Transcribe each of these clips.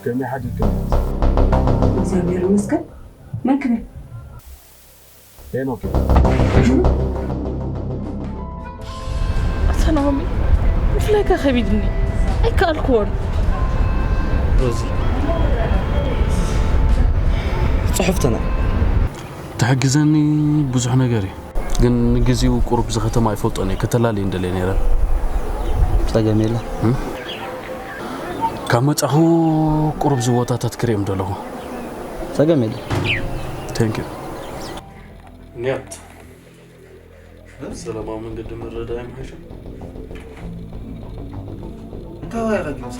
ከመይ ሓዲርክን? እግዚኣብሔር ይመስገን። መን ክብል? ሄኖክ። ኣታ ናሆሚ፣ ምፍላይካ ከቢድኒ ኣይከኣልክዎን። ሮዚ፣ ጽሑፍ ተና ትሕግዘኒ ብዙሕ ነገር እዩ፣ ግን ንግዜኡ ቁሩብ እዚ ከተማ ኣይፈልጦን እየ። ከተላልይ እንደልየ ነይረ። ጸገም የለ። ካብ መጻኹ ቁሩብ እዚ ቦታታት ክርእዮም ደለኹ። ጸገም የለ። Thank you። ኒያት ሰላማዊ መንገዲ ምርዳእ ይምሓይሽ። እንታይ ዋይ ረጊምሳ?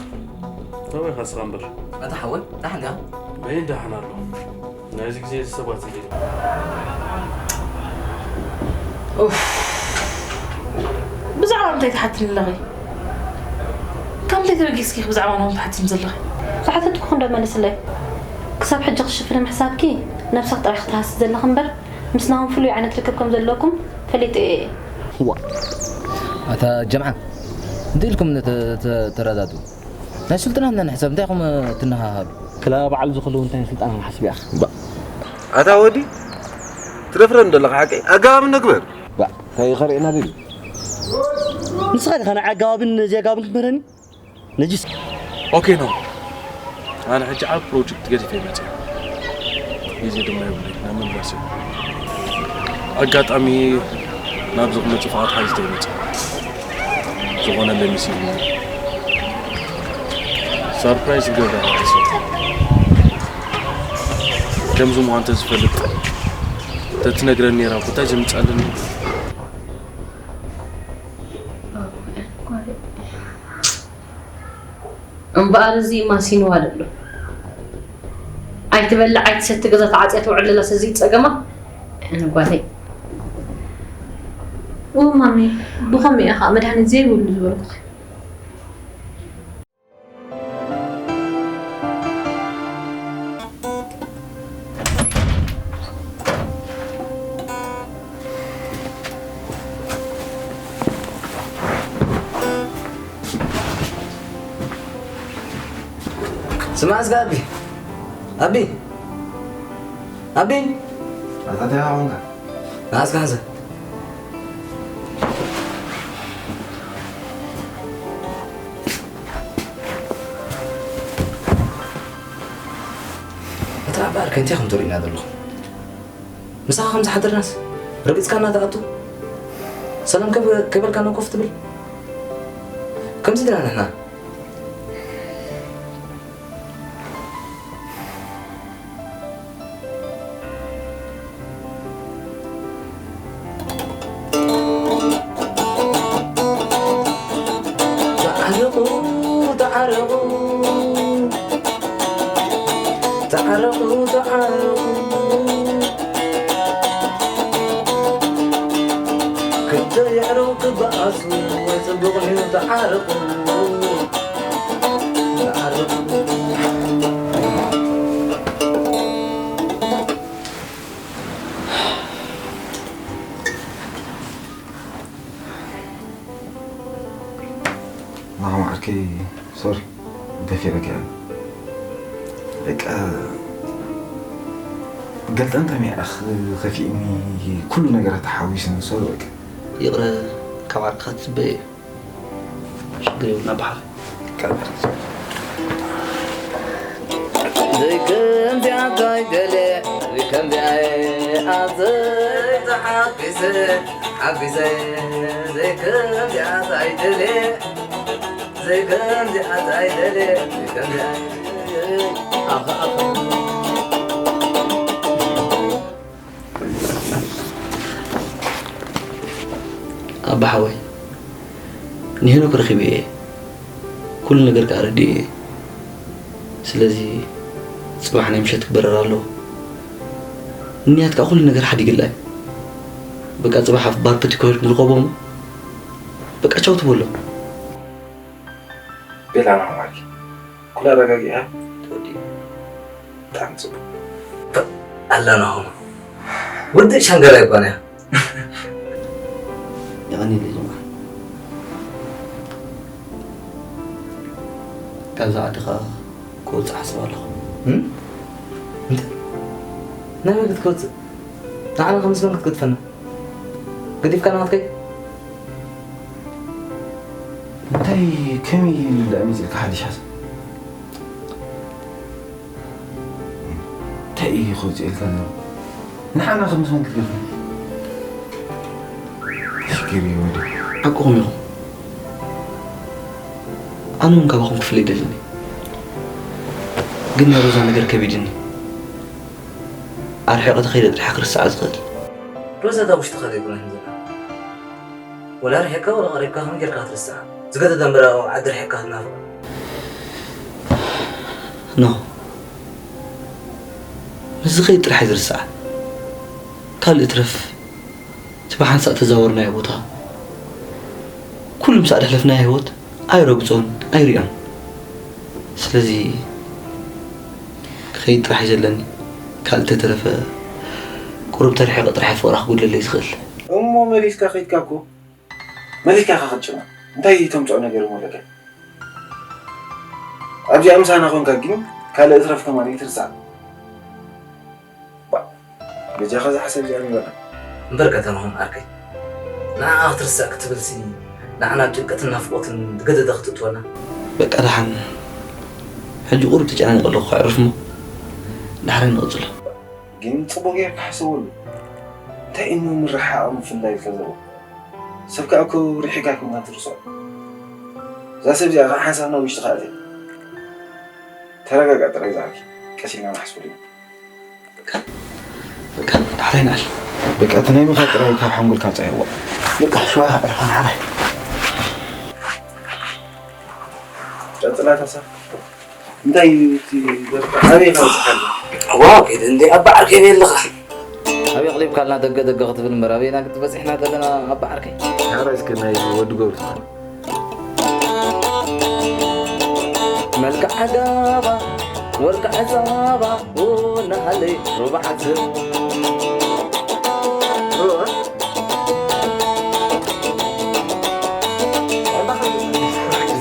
ተወይ ካስኻ እምበር። ኣታ ሓወይ፣ ደሓን ዲኻ? በይን ደሓን ኣሎ። ናይዚ ግዜ እዚ ሰባት እንዲ ኡፍ፣ ብዛዕባ እንታይ ትሓትኒ ኣለኺ? ካብ ምንታይ ተበጊስኪ ኢኺ ብዛዕባ ናሆም ትሓትኒ ዘለኺ? ዝሓተትኩኺ እንዶ መልስለይ። ክሳብ ሕጂ ክሽፍን ምሕሳብኪ ነብስኺ ጥራይ ክትሃሲ ዘለኺ እምበር ምስ ናሆም ፍሉይ ዓይነት ርክብ ከም ዘለኩም ፈሊጠ እየ። ዋ፣ ኣታ ጀምዓ፣ እንታይ ኢልኩም ተ- ተ- ተረዳድኡ? ናይ ስልጠና እና ንሕሰብ እንታይ ኢኹም ትነሃሃሉ? ክላ በዓል ዝኽሉ እንታይ ስልጠና ንሓስብ ኢኻ? ኣታ ወዲ ትደፍረን ዘለኻ ሓቀይ ኣገባብ ንግበር። እንታይ ከርእየና ደልዩ? ንስኻ ዲኻ ንዓይ ኣገባብን ዘይኣገባብን ክትምህረኒ? ነጅስ። Okay ነው። ኣነ ሕጂ ዓብ ፕሮጀክት ገዲፈ ይመጽእ ግዜ ድማ የብለይ ናብ ምምላስ እዩ። ኣጋጣሚ ናብዚ ክመጽእ ፍቓድ ሓይዝተ ይመጽእ ዝኾነለይ መሲሉ ሰርፕራይዝ ክገብራ ሓሲብ ከምዚ ምዃን ተዝፈልጥ ተትነግረኒ ነይራ እኮ እንታይ ዘምጻለኒ እምበኣር እዚ ማሲንዋ ደሎ ኣይትበልዕ ኣይትሰቲ ገዛ ተዓፅያ ትውዕል ዘላ ሰዚ ፀገማ ኣነ ጓለይ ኡ ማሚ ብኸምኡ ኢኻ መድሃኒት ዘይብሉ ዝበልኩኺ ስማዕ እስከ ኣቢ ኣቢ ኣቢ ኣታተያ ሆንካ ናስካ ሓንሳ እታ በኣር ከንቲኹም ትርእዩና ዘለኹም ምሳኻ ከም ዝሓደርናስ ረግፅካ እናተኣቱ ሰላም ከይበልካ ኮፍ ትብል ከምዚ ድና ንሕና ተዓረቑ ተዓረቑ ተዓረቑ ተዓረቑ ክልተ የዕረቑ ክበኣሱ ኣይፅቡቕን እዩ ተዓረቑ ተዓረቑ ናሆም ዓርከይ ሶሪ ደፊረካ እየ በቃ ገልጠምጠም እየ ኣኽ ከፊእኒ ኩሉ ነገራት ተሓዊስኒ ሶሪ በቃ ይቕረ ካብ ዓርክኻ ትፅበዮ እዩ ሽግር የብልና በሓር ዘይከምዚኣ እንታይ ደልየ ዘይከምዚኣ ኣዘይ ተሓጊሰ ሓጊሰ ዘይከምዚኣት ኣይደልየ ዘይከምዚኣት ኣይደልየ ዘይከምዚኣ ኣኸ ኣኸ ኣባ ሓወይ ንሄኖክ ረኺበ እየ ኩሉ ነገር ከኣ ረዲኤ እየ ስለዚ ጽባሕ ናይ ምሸት ክበረር ኣለዎ ንያት ከኣ ኩሉ ነገር ሓዲግላ እዩ በቃ ጽባሕ ኣብ ባር ፕቲ ኮይርኩም ርኸቦም በቃ ቻው ትበሎ ቤላ ናማኪ ኩሉ ኣረጋጊኣ ተወዲኡ ብጣዕሚ ጽቡቅ ኣለና ሆኖ ውድእ ሻንገላ ይባና የቐኒለይ ጀማል ካብዛ ዓዲ ከዓ ክወፅእ ሓስብ ኣለኹ። እም? እንታይ? ናበይ ክትወፅእ? ንዓና ከምስ መን ክትገድፈና? ገዲፍካና ክትከይድ? እንታይ ከመይ ኢሉ ደኣ መፂእካ ሓድሽ ሓሳብ? እንታይ እዩ ክወፅእ ኢልካ ዘሎ? ንዓና ከምስ መን ክትገድፈና? ሽግር እዩ ወዲ። ሓቅኹም ኢኹም። ኣነ እውን ካባኹም ክፍለ ይደልን እየ። ግን ናይ ሮዛ ነገር ከቢድኒ። ኣርሒቐ ተኸይደ ጥራሕ ክርስዓ ዝኽእል። ሮዛ እታ ውሽጥኻ ዘይኮነትን ዘላ። ወላ ኣርሒቕካ ወላ ቀሪብካ ከመይ ጌርካ ክትርስዓ? ዝገደደ እምበር ኣብ ዓዲ ርሒቕካ ክትናፍቓ። ኖ። ምስ ዝኸይድ ጥራሕ እዩ ዝርስዓ። ካልእ ትረፍ። እቲ ብሓንሳእ ተዛወርናዮ ቦታ፣ ኩሉ ምስኣ ዘሕለፍናዮ ህይወት ኣይረግጾን ኣይርእዮን። ስለዚ ክኸይድ ጥራሕ እዩ ዘለኒ። ካልእ ተተረፈ ቁሩብ ተርሒቐ ጥራሕ ፍቕራ ክጉድለለይ ዝኽእል። እሞ መሊስካ ከይድካ እኮ መሊስካ ኢኻ ክትጭነቕ። እንታይ ተምጽኦ ነገር እሞ ኣለካ? ኣብዚኣ ምሳና ኮንካ ግን ካልእ እትረፍ ከማን ይትርሳዕ። ባ፣ በጃኻ እዛ ሓሳብ እዚኣ ንበላ። እምበር ቀተማኹም ዓርከይ፣ ንዓኣ ክትርሳዕ ክትብልሲ ንዓና ጭንቀትን ናፍቖትን ዝገደደ ክትእትወና። በቃ ደሓን፣ ሕጂ ቁሩብ ተጨናኒቐ ኣለኹ፣ ከዕርፍ እሞ ዳሕራይ ንቕጽሎ። ግን ጽቡቕ ጌርካ ሕሰበሉ። እንታይ እሞ ምርሕሓቕ ምፍላይ ኢልካ ዘለኹ? ሰብ ከኣ እኮ ርሒቕ ኣይኮንካን ትርስዖ። እዛ ሰብ እዚኣ ከዓ ሓንሳብ ናብ ውሽጥኻ ኣትያ። ተረጋጋእ ጥራይ ዝዓርከይ። ቀስ ኢልና ንሓስበሉ ኢና። በቃ፣ ዳሕራይ ንዓል። በቃ፣ እቲ ናይ ምኻድ ጥራይ ካብ ሓንጎልካ ኣውጽኣዮ። በቃ፣ ሽዋ ኣዕርፋ ንዓል። ቀጽላ እታ ሰብ። እንታይ እዩ እቲ ደርፊ? ኣበይ ኢኻ በጺሕካሉ? ዋ፣ ከይደ እንዴ፣ ኣባ ዓርከይ፣ ኣበይ ኣለኻ? ኣበይ ኣቕሊብካልና ደገ ደገ ክትብል እምበር፣ ኣበይና ክትበጺሕና ዘለና፣ ኣባ ዓርከይ? ሓራይ እስከ ናይ ወዲ ገብሩ። መልክዓ ጋባ፣ ወርቂ ዕዛባ፣ ቡና ሃለይ ሩባ ዓስብ። ሩባ?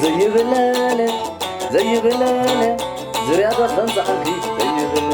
ዘይብለለ፣ ዘይብለለ፣ ዝርያ ዶ ተንሳእኪ፣ ዘይብለለ።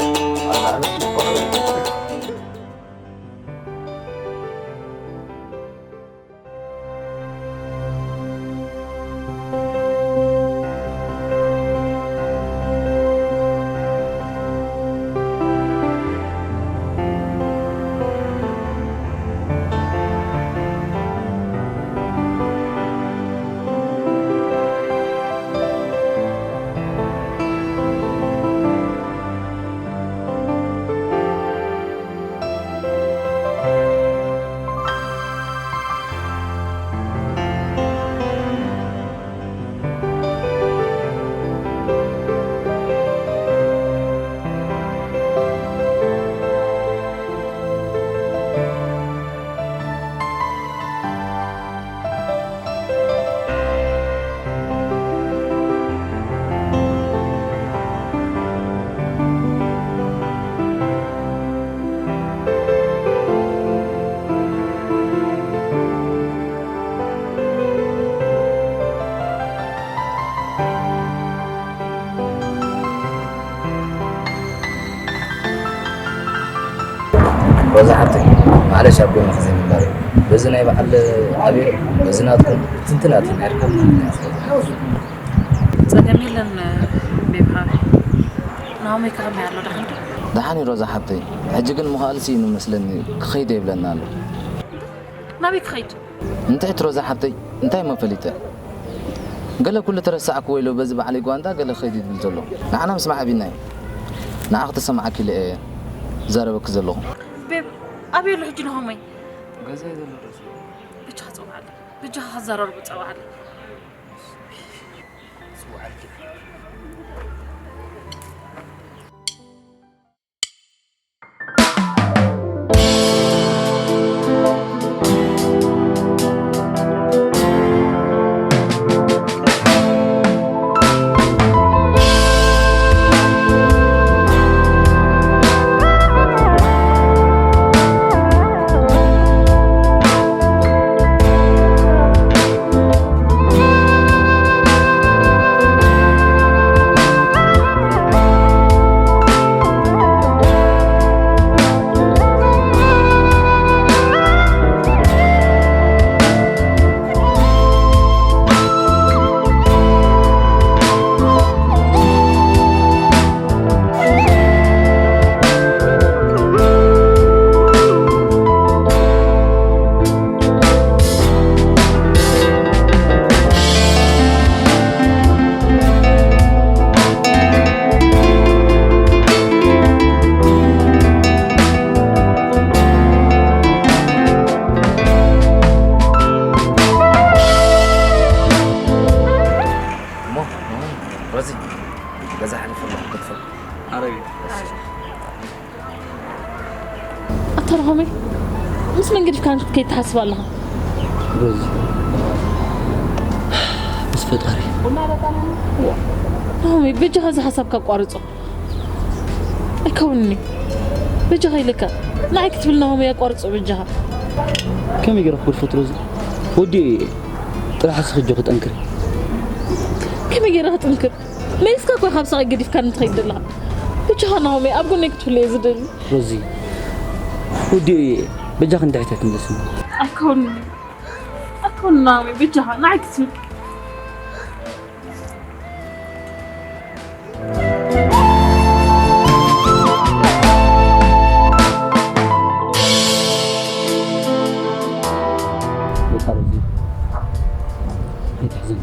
ሮዛ ሓብተይ፣ ማዕለሽ ኣብ ጎንኺ ዘይምንባር እዩ። በዚ ናይ በዓል ኣብዮ፣ በዚ ናትኩም ትንትናት ናይ ርካብ ጸገም የለን ቤብ ሓወይ። ናሆመይ ከ ከመይ ኣሎ? ደሓን ዶ? ደሓን እዩ ሮዛ ሓብተይ። ሕጂ ግን ምኽኣል ስኢኑ መስለኒ፣ ክኸይድ የብለና ኣሎ። ናበይ ክኸይድ? እንታይ ትሮዛ ሓብተይ፣ እንታይ እሞ ፈሊጠ? ገለ ኩሉ ተረሳዕክዎ ኢሉ በዚ ባዕለይ ጓንዳ ገለ ኸይድ ይብል ዘሎ። ንዓና ምስማዕ ኣቢና እዩ። ንዓ ክተሰማዓኪ ኢለ እየ ዝዛረበኪ ዘለኹ። ቤብ፣ ኣበይ ኣሎ ሕጂ ናሆመይ? ገዛይ ዘሎ ዶ? በጃኻ ጸውዓለይ። በጃኻ ክዘራረቡ ጸውዓለይ። ጽውዓልኪ። ኣታ ናሆመይ፣ ምስ መን ገዲፍካ ከይትሓስብ ኣለኻ? ሮዚ፣ ምስ ፈጣሪ። ናሆመይ፣ በጃኻ እዚ ሓሳብካ ኣቋርጾ። ኣይከውንኒ። በጃኻ ኢለካ። ንዓይ ክትብል ናሆመይ ኣቋርጾ በጃኻ። ከመይ ገይረ ክገድፎ ሮዚ? ወዲኤ እየ። ጥራሕ እስኺ ኣጆኺ ጠንክሪ። ከመይ ገይረ ክጥንክር? መሊስካ እኮ ካብ ሰቓይ ገዲፍካኒ ትኸይድ ዘለኻ። በጃኻ ናሆመይ፣ ኣብ ጎነይ ክትህሉ እየ ዝደሊ። ሮዚ፣ ወዲኤ እየ። በጃኺ እንድሕር ተትምለስኒ። ኣይከውንኒ። ኣይከውንኒ ናሆመይ፣ በጃኻ ንዓይ ክትብል። በቃ ሮዚ፣ ኣይትሕዘኒ።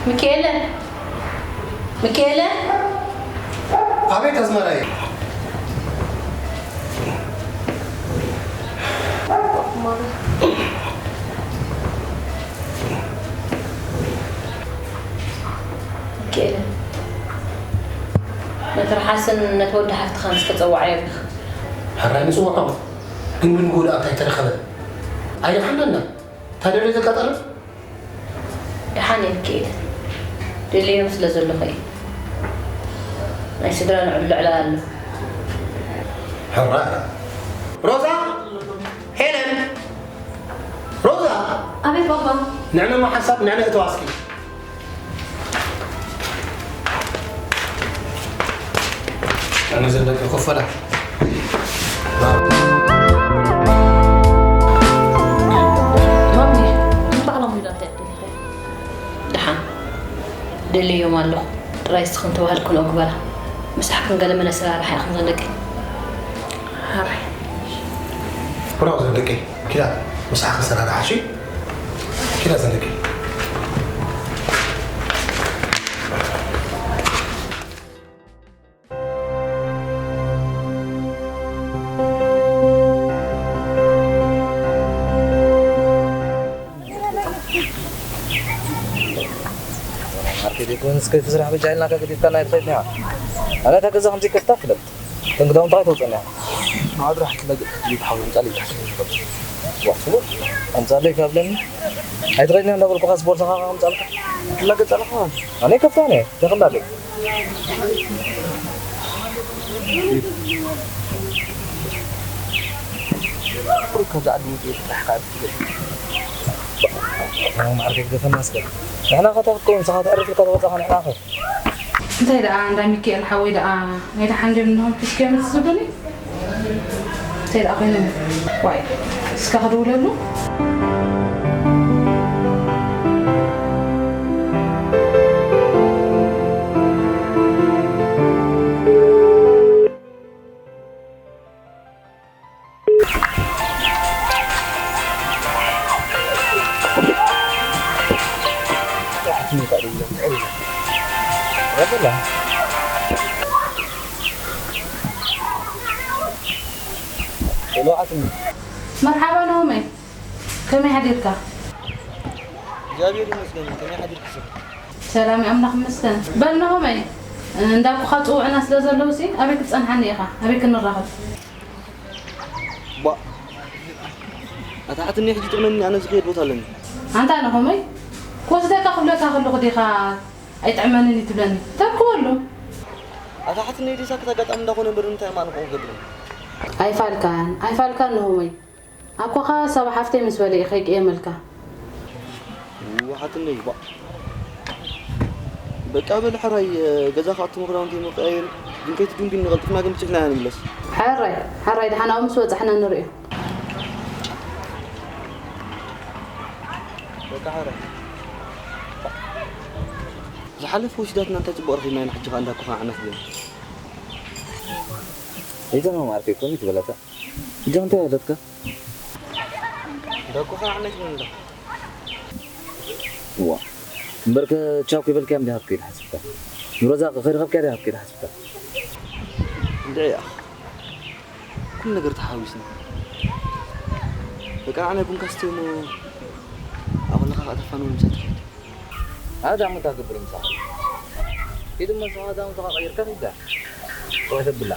ሚካኤለ፣ ሚካኤለ። ኣቤት ኣዝመራየ። ሚካኤለ፣ ነቲ ርሓስን ነቲ ወዲ ሓፍትኻን እስከ ጸውዓዮ ኣለኻ። ሕራይ ንጽውዖ፣ ግን ብንግሆ ደኣ እንታይ ተረኸበ? ኣይረኸበና። እንታይ ደለየካ ጠለብ? ደሓን እየ ሚካኤል፣ ደልዮም ስለ ዘለኹ እየ። ናይ ስድራ ንዕሉ ዕላል ኣሎ። ሕራይ። ሮዛ! ሄለን! ሮዛ! ኣቤት ባባ። ንዕነማ ሓንሳብ ንዕነ እተዋ እስኪ። ኣነ ዘለኪ ኮፈላ። ማሚ፣ ንባዕሎም ኢሎም እንታይ ደሊኻ? ደሓን ደልዮም ኣለኹ። ጥራይ እስኽን ተባህልክን እግበራ። ምሳሕክን ገለ መለ ሰራርሓ ኢኽን ዘን ደቂ። ሓራይ። ብራው ዘን ደቂ። ኪዳ ምሳሕክን ሰራርሓ፣ እሺ? ኪዳ ዘን ደቂ። ከይትስራሕ በጃ ኢልና ከግዲፍካና ኣይትኸይድን ኢኻ። ኣነ እታ ገዛ ከምዘይከፍታ ፍለጥ። እተን ክዳውንቲ ከይተውፅእና ኢኻ። ማዕድሮ ሓንቲ ነገር ይትሓወል፣ ምጻእ ይትሓወል። ዋ፣ ስሙ፣ ኣምጻለይ ካብለኒ። ኣይትኸይድን ኢኻ እንዳበልኩኻስ ቦርሳኻ ከምጻልካ። ክላገ ጻልኻ። ኣነ ከፍታ እኔ፣ ተኸላገ። ካብዛ ዓዲ መጽእ ተጣሕካ ትብል። ማዕርገ ግደፈና እስከ። ንሕና ከ እንታይ ክትከውን፣ ንስኻ ተዕርፍ ኢልካ ተወጻኻ ንሕና ከ? እንታይ ደኣ እንዳ ሚካኤል ሓወይ ደኣ ናይ ደሓን ድዮም እንሆም ሒዝካዮም እቲ ዝብሉኒ? እንታይ ደኣ ኮይኖም? ዋይ፣ እስከ ክድውለሉ። መርሓባ ናሆመይ፣ ከመይ ሓዲርካ? እግዚኣብሔር ይመስገን፣ ከመይ ሓዲርኪ ሰብ? ሰላም ኣምላኽ ይመስገን። በል ናሆመይ፣ እንዳኩኻ ጽውዕና ስለ ዘለውሲ ኣበይ ክትጸንሓኒ ኢኻ? ኣበይ ክንራኸብ? ቧእ። ኣታ ሓትኒ ሕጂ ጥቕመኒ፣ ኣነ ዝኸይድ ቦታ ኣለኒ። ኣንታ ናሆመይ፣ ክወስደካ ክብለካ ከለኹ ዲኻ ኣይጥዕመንን እዩ ትብለኒ? ተርክበሉ። ኣታ ሓትኒ ዲሳ ክት ኣጋጣሚ እንዳኾነ እምበር እንታይ ማን ኮን ክገብር? ኣይፋልካን፣ ኣይፋልካን ናሆመይ። ኣኮኻ ሳባ ሓፍተይ ምስ በለ ኢኸ ይቅየመልካ። ው ሓትነይ ባ-፣ በቃ በል ሕራይ፣ ገዛ ክኣቱ ክዳውንቲ ምቀያየር፣ ድንከይቲ ድንጉ ንቐልጥፍና ግን ብጭሕና ኢና ንምለስ። ሕራይ፣ ሕራይ ደሓን ኣብኡ ምስ በጻሕና ንርእዮ። በቃ ሕራይ። ዝሓለፈ ወሲዳትና እንታይ ጽቡቕ ረኺብና ኢና ሕጂ ከኣ እንዳኮኻ ዓነት ብለን። እዛ ማማ ዓርከይ ኮን ትበላታ። እዛ እንታይ ወለድካ? እንዳኮኻ ዓነት ብለን እንዳ። ዋ። እምበርከ ቻው ከይበልካዮም ዲኻ ክትከይድ ሓሲብካ? ንሮዛ ከይረኸብካያ ዲኻ ክትከይድ ሓሲብካ? እንድዒ እያ። ኩሉ ነገር ተሓዋዊስና። በቃ ንዓና ቡንካ ስተይ እሞ ኣብ ከለኻ ከኣ ተፋንዎ ምሳይ ትኸይድ። ኣዳሙ እንታይ ክገብር ምሳኻ? ኪድ እሞ ንስኻ ኣዳሙ ተቐይርካ ኪድ ዳ። ሩሕ ተብላ።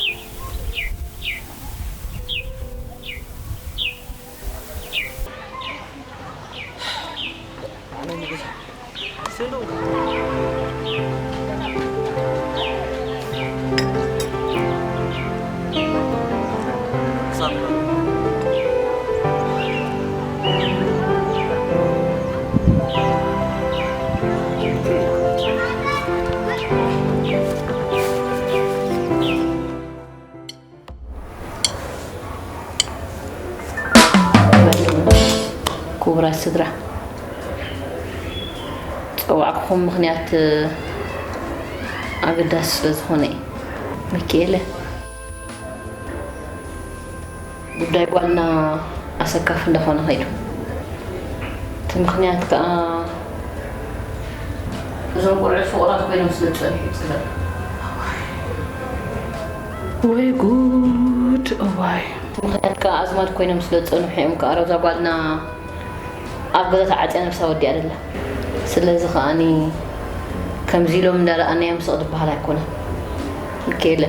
ክቡራት ስድራ፣ ዝጸዋዕኩኹም ምኽንያት ኣገዳሲ ስለ ዝኾነ እዩ። ሚኪኤለ፣ ጉዳይ ጓልና ኣሰካፊ እንዳኾነ ኸይዱ። እቲ ምኽንያት ከኣ እዞም ቆልዑት ፍቑራት ኮይኖም ስለ ዝጸንሑ እዩ ዝጸገም። ወይ ጉድ፣ እዋይ። ምኽንያት ከኣ ኣዝማድ ኮይኖም ስለ ዝጸንሑ እዮም ከኣ ሮዛ ጓልና ኣብ ገዛ ተዓጽያ ነብሳ ወዲኣ ደላ። ስለዚ ከኣኒ ከምዚ ኢሎም እንዳረኣናዮም ስቕ ዝበሃል ኣይኮነን። ሚኪኤለ፣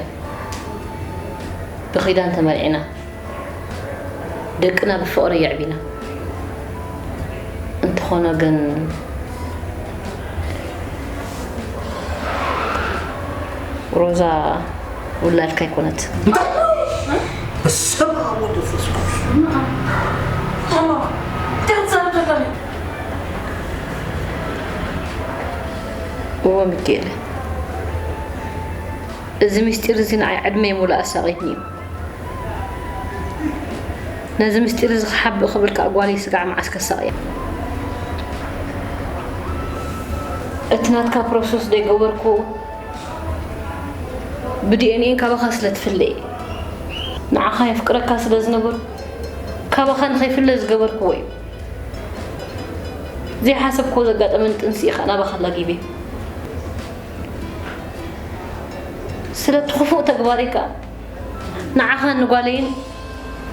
ብኺዳን ተመርዒና፣ ደቅና ብፍቕሪ የዕቢና። እንተኾነ ግን ሮዛ ውላድካ ኣይኮነትን። በስመ ኣብ ወወልድ ወመንፈስ ቅዱስ። ማማ፣ እንታይ ትዛረብ ዘለኻ? እወ ሚኪኤለ፣ እዚ ምስጢር እዚ ንዓይ ዕድመይ ሙሉእ ኣሳቒትኒ እዩ። ነዚ ምስጢር እዚ ክሓብእ ክብል ከኣ ጓለይ ስጋዕ መዓስ ከሳቕያ? እቲ ናትካ ፕሮሰስ ዘይገበርኩ ብዲኤንኤ ካባኻ ስለ ትፍለ እየ። ንዓኻ የፍቅረካ ስለ ዝነበርኩ ካባኻ ንኸይፍለ ዝገበርክዎ እዩ። ዘይሓሰብክዎ ዘጋጠመኒ ጥንሲ እዩ ከኣ ናባኻ ኣላጊበ። ስለቲ ክፉእ ተግባረይ ከኣ ንዓኻን ንጓለይን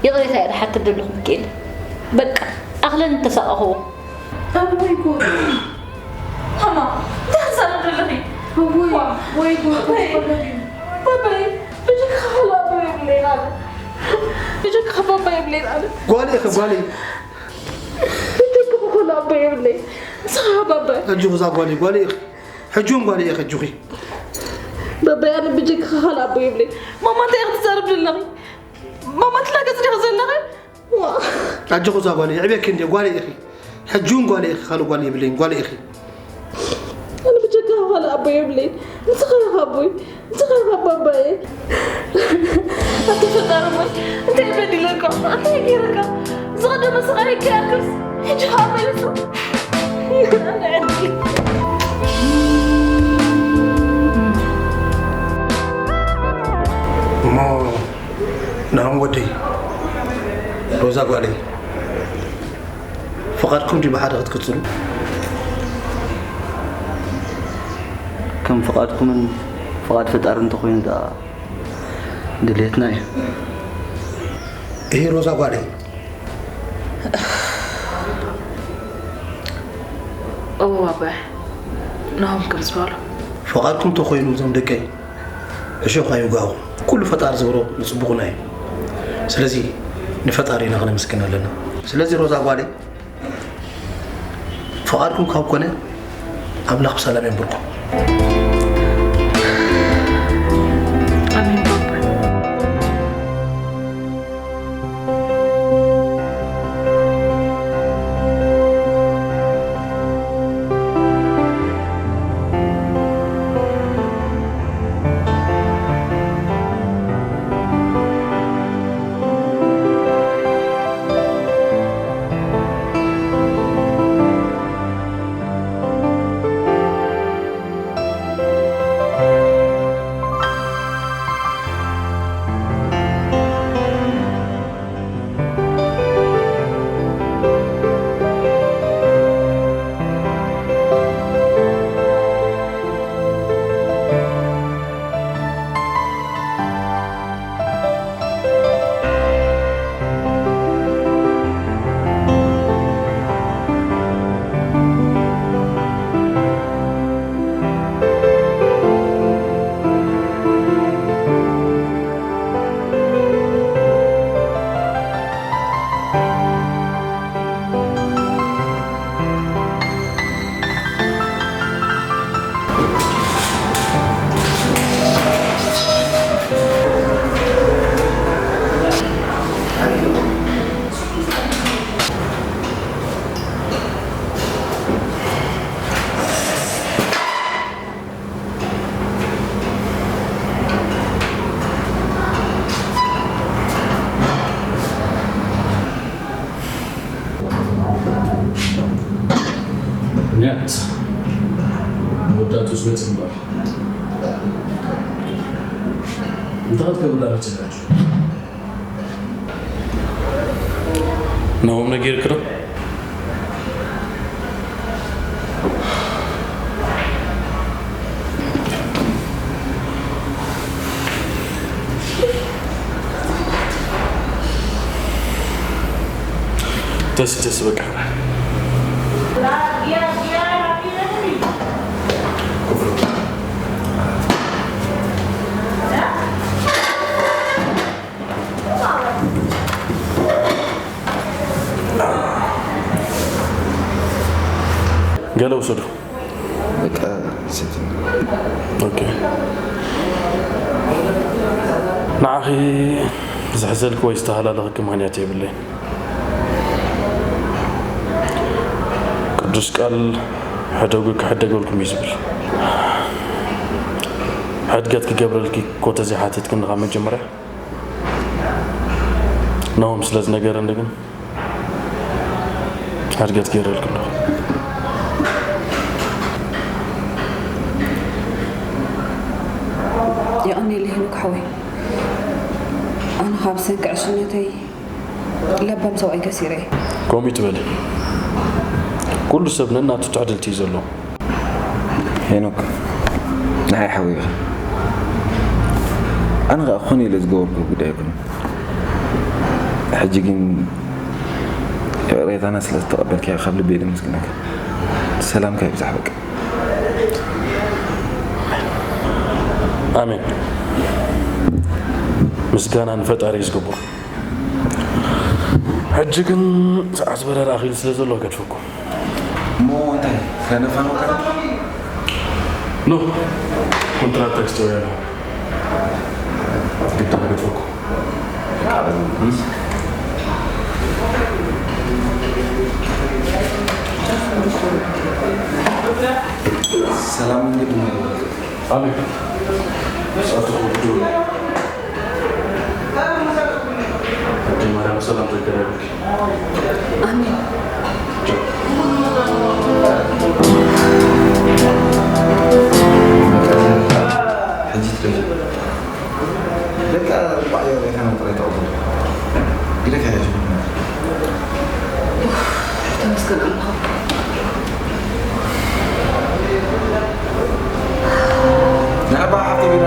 ይቕሬታ እየ ዝሓትት ዘለኹ ሚኪኤል። በቃ ኣኽለኒ ተሳቐኽዎ። እውይ ጉድ! ማማ፣ እንታይ ትዛረቢ ዘለኺ? ወይ ወይ ወይ ወይ ባባይ ብጀካ ኻላ ባባይ ብሌና ብጀካ ባባይ ብሌና ጓል ኢኺ ጓል ብጀካ ኻላ ባባይ ብሌ ንስኻ ባባይ ኣጆኺ እዛ ጓል ጓል ኢኺ ሕጂ እውን ጓል ኢኺ ኣጆኺ ባባይ ኣነ ብጀካ ኻላ ባባይ ብሌ ማማ እንታይ ኢኻ ትዛረብ ዘለኺ ማማ ትላገጽ ዲኺ ዘለኺ ኣጆኺ እዛ ጓለይ የዕብየኪ እንድየ ጓለይ ኢኺ ሕጂ እውን ጓለይ ኢኺ ካልእ ጓል የብለይን ጓለይ ኢኺ ኣነ ብጀካ ጓል ኣቦይ የብለይን ንስኻ ኢኻ ኣቦይ ንስኻ ኢኻ ኣባባየ ኣቲ ፈጣሪ እሞ እንታይ በዲለካ እንታይ ገይረካ ዝቐደመ ስቓይ ከያክስ ሕጂ ከዓ መለሱ እሞ ናሆም ወደይ ሮዛ ጓለይ ፍቓድኩም ድዩ ብሓደ ክትቅፅሉ ከም ፍቓድኩምን ፍቓድ ፈጣሪ እንተኾይኑ ደኣ ድሌትና እዩ ይሄ ሮዛ ጓለይ እዎ ኣቦይ ናሆም ከም ዝበሎ ፍቓድኩም ተኾይኑ እዞም ደቀይ እሾኽ ኣይውጋኹም ኩሉ ፈጣሪ ዝብሮ ንፅቡቕና እዩ ስለዚ ንፈጣሪ ኢና ክነመስግን ኣለና ስለዚ ሮዛ ጓለይ ፍቓድኩም ካብ ኮነ ኣምላኽ ብሰላም የንብርኩም ኣሜን ኣቦይ ምክንያት መወዳቱ ስለ ጽንባር እንታይ ክትገብር ዳረጀላችሁ ናሆም ነጊርክ ዶ? ተስ ተስ በቃ ገለ ውሰዱ። በቃ ሴት ኦኬ። ንዓኺ ዝሕዘልኪ ወይ ዝተሃላለኸኪ ምኽንያት የብለይን። ቅዱስ ቃል ሕደጉ ክሕደገልኩም እዩ ዝብል። ሕድገት ክገብረልኪ እኮ ተዘይሓተትክኒ ካብ መጀመርያ። ናሆም ስለ ዝነገረኒ ግን ሕድገት ገይረልኪ ኣለኹ። የቐንየለይ ሄኖክ ሓወይ፣ ኣነ ካብ ሰንኪ ዕሽነተይ ለባም ሰብኣይ ከሲረ እየ። ከምኡ ይትበሊ። ኩሉ ሰብ ነናቱ ትዕድልቲ እዩ ዘለዎ። ሄኖክ ንዓይ ሓወይ ኢኻ። ኣነ ኸኣ ኮነ ኢለ ዝገበርኩ ጉዳይ ኣይኮነን። ሕጂ ግን ይቕሬታና ስለ ዝተቐበልካዮ ካብ ልበይ ደመስግነካ። ሰላምካ ይብዛሕ በቃ። ኣሜን። ምስጋና ንፈጣሪ ዝግብኦ። ሕጂ ግን ሰዓት በረራ ኣኺሉ ስለ ዘሎ ገድፈኩም። እሞ እንታይ ከነፋንወካ? ኖ፣ ኮንትራት ተክስቶ ያለ ግዳ ገድፈኩም። ሰላም እንግዲህ ነው። ኣሜን። ሰዓት ቁርጡ። ማርያም ሰላም ተገናኝክ። ኣሜን። ሕጂ ትደርሺ። በቃ፣ ባዕዮ ቤታ ነው ጥሬ ተውኩት። ይለካ ያጅ። ተመስገን ኣምላኽ። ናባ ሓፍቲ ቢራ።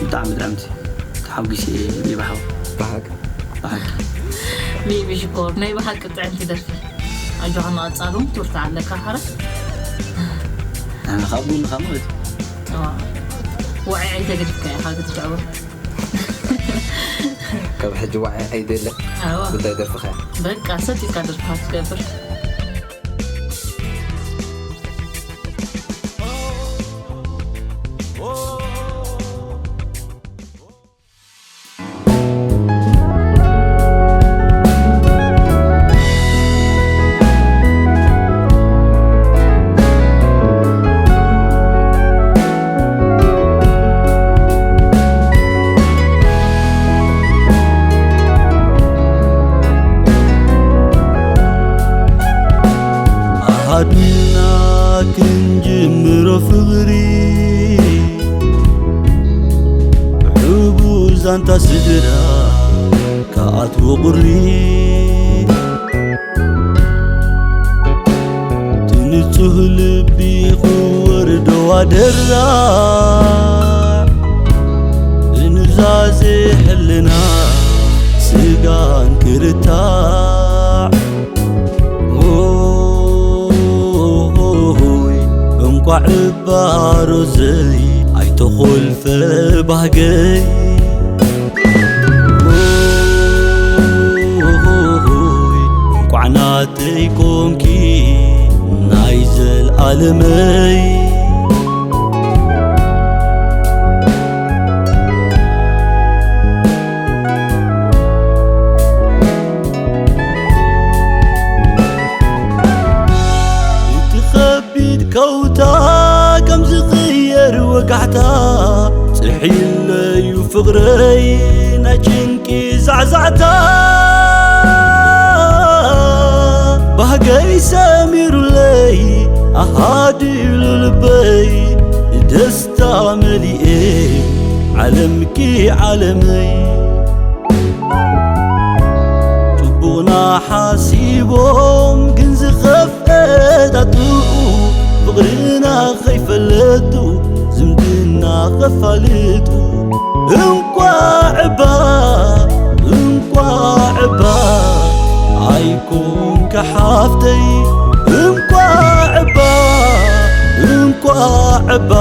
ብጣዕሚ ብጣዕሚ ተሓጒሰ እየ ሜቢ ሓው። ብሓቂ? ብሓቂ። ሜቢ ሽኮር ናይ ብሓቂ ጥዕምቲ ደርፊ። ኣጆኻ ንቐጻሉ ትብርታዕ ኣለካ ኸረ። ኣነ ካብ ጎንኻ ማለት እዩ። እዋ፣ ዋዒ ኣይተገድፍካ ኢኻ ክትጫወት። ካብ ሕጂ ዋዒ ኣይደለ። ኣዋ፣ ጉዳይ ደርፍኻ። በቃ ሰቲካ ደርፍኻ ትገብር። ኣሃዱና ክንጅምሮ ፍቕሪ፣ ሕቡ ዛንታ ስድራ ከኣትዎ ቁሪ፣ ትንጹህ ልቢ ክወርዶ ኣደራ፣ ብኑዛዜ ሕልና ስጋን ክርታዕ። ኦሆይ፣ እንቋዕ እባ ሮዘይ ኣይተኾልፈ ባህገይ። ኦሆይ፣ እንቋዕ ናተይ ኮንኪ ናይ ዘልኣለመይ። እቲ ኸቢድ ከውታ ከም ዝቕየር ወጋሕታ፣ ጽሒለዩ ፍቕረይ ናይ ጭንቂ ዛዕዛዕታ። ባህገይ ሰሚሩለይ ኣሃዲሉ ልበይ፣ ደስታ መሊኤ ዓለምኪ ዓለመይ። ጽቡቕና ሓሲቦም ግን ዝኸፍአ ጣጥኡ፣ ፍቕርና ኸይፈለጡ ዝምድና ኸፋልጡ። እንቋዕ እባ፣ እንቋዕ እባ ኣይኮንኪ ሓፍተይ። እንቋዕ እባ፣ እንቋዕ እባ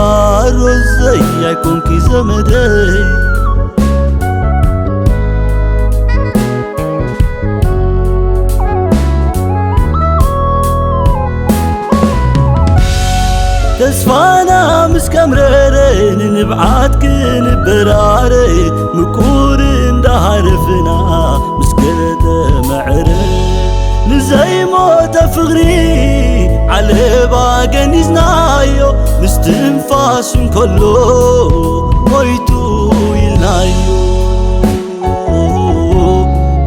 ሮዘይ ኣይኮንኪ ዘመደይ። ተስፋና ምስ ከምረረ፣ ንንብዓት ክንበራረ፣ ምቁር እንዳሃረፍና ምስ ገጠ መዕረ፣ ንዘይሞተ ፍቕሪ ዓለባ ገኒዝናዮ፣ ምስ ትንፋሱ እንከሎ ሞይቱ ኢልናዮ።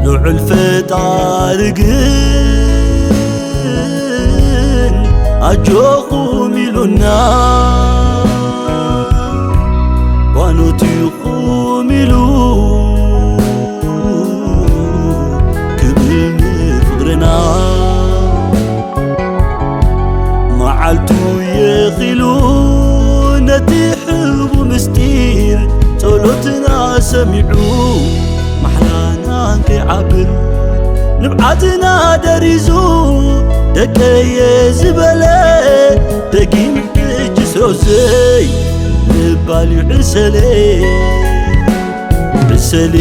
ልዑል ፈጣሪ ግን ኣጆኹም ኢሉና፣ ጓኖት ኢኹም ኢሉ ክብል ንፍቕርና መዓልቱ የኺሉ ነቲ ሕቡ ምስጢር ጸሎትና ሰሚዑ ማሕላና ከይዓብር ንብዓትና ደሪዙ ደቀየ ዝበለ ደጊም ሕጅስ ሮዘይ ምባል እዩ ዕሰለ። ዕሰሊ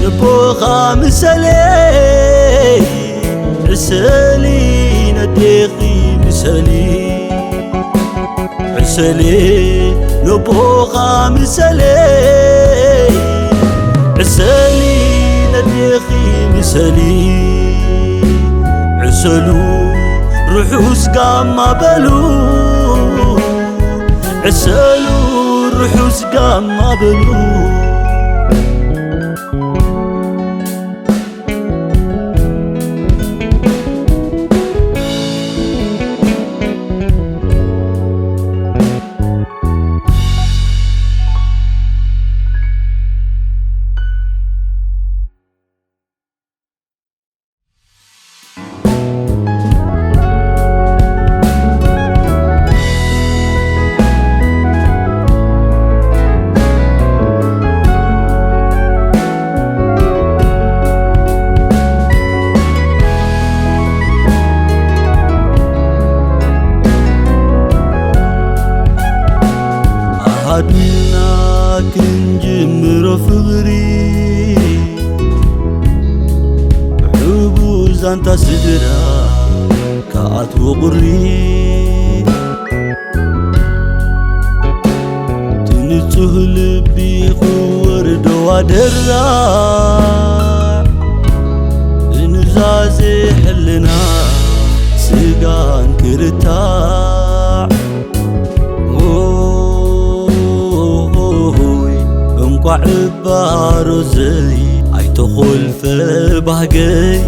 ነቦኻ ምሰሊ፣ ዕሰሊ ነዴኺ ምሰሊ። ዕሰሊ ነቦኻ ምሰሊ፣ ዕሰሊ ነዴኺ ምሰሊ። ዕሰሉ ርሑስ ጋማ በሉ፣ ዕሰሉ ርሑስ ጋማ በሉ። እና ክንጅምሮ ፍቕሪ፣ ብሕቡ ዛንታ ስድራ ከኣትዎ ቁሪ፣ ትንጹህ ልቢ ክወርዶ ኣደራ፣ ብኑዛዜ ሕልና ስጋን ክርታዕ። ኦሆሆሆይ፣ እንቋዕ እባ ሮዘይ ኣይተኾልፈ ባህገይ።